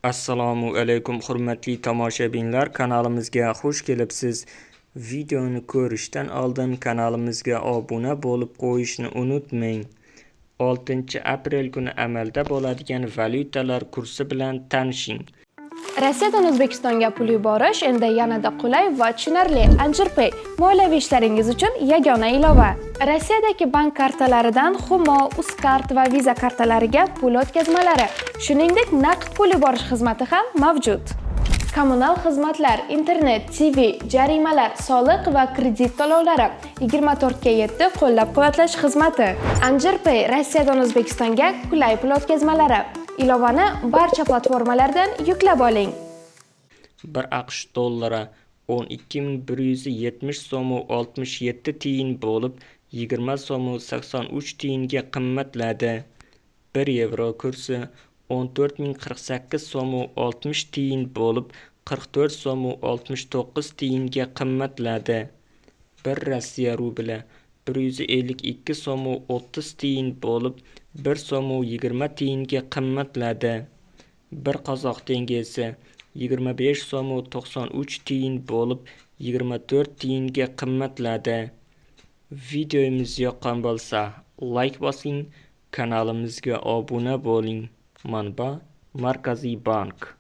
Assalomu alaykum, hurmatli tomoshabinlar, kanalimizga xush kelibsiz. Videoni ko'rishdan oldin kanalimizga obuna bo'lib qo'yishni unutmang. 6-aprel kuni amalda bo'ladigan valyutalar kursi bilan tanishing. Rossiyadan O'zbekistonga pul yuborish endi yanada qulay va tushunarli. Anjirpay moliyaviy ishlaringiz uchun yagona ilova. Rossiyadagi bank kartalaridan Humo, Uzcard va Visa kartalariga pul o'tkazmalari, shuningdek, naqd pul yuborish xizmati ham mavjud. Kommunal xizmatlar, internet, TV, jarimalar, soliq va kredit to'lovlari, 24 ga 7 qo'llab-quvvatlash xizmati. Anjirpay Rossiyadan O'zbekistonga qulay pul o'tkazmalari. Ilovani barcha platformalardan yuklab oling. 1 AQSh dollari 12 170 so'm 67 tiyin bo'lib, 20 so'm 83 tiyinga qimmatladi. 1 yevro kursi 14 048 so'm 60 tiyin bo'lib, 44 so'm 69 tiyinga qimmatladi. 1 Rossiya rubli 152 so'm 30 tiyin bo'lib, 1 so'm 20 tiyinga qimmatladi. 1 qozoq tengesi 25 so'm 93 tiyin bo'lib, 24 tiyinga qimmatladi. Videomiz yoqqan bo'lsa, layk bosing, kanalimizga obuna bo'ling. Manba: Markaziy bank.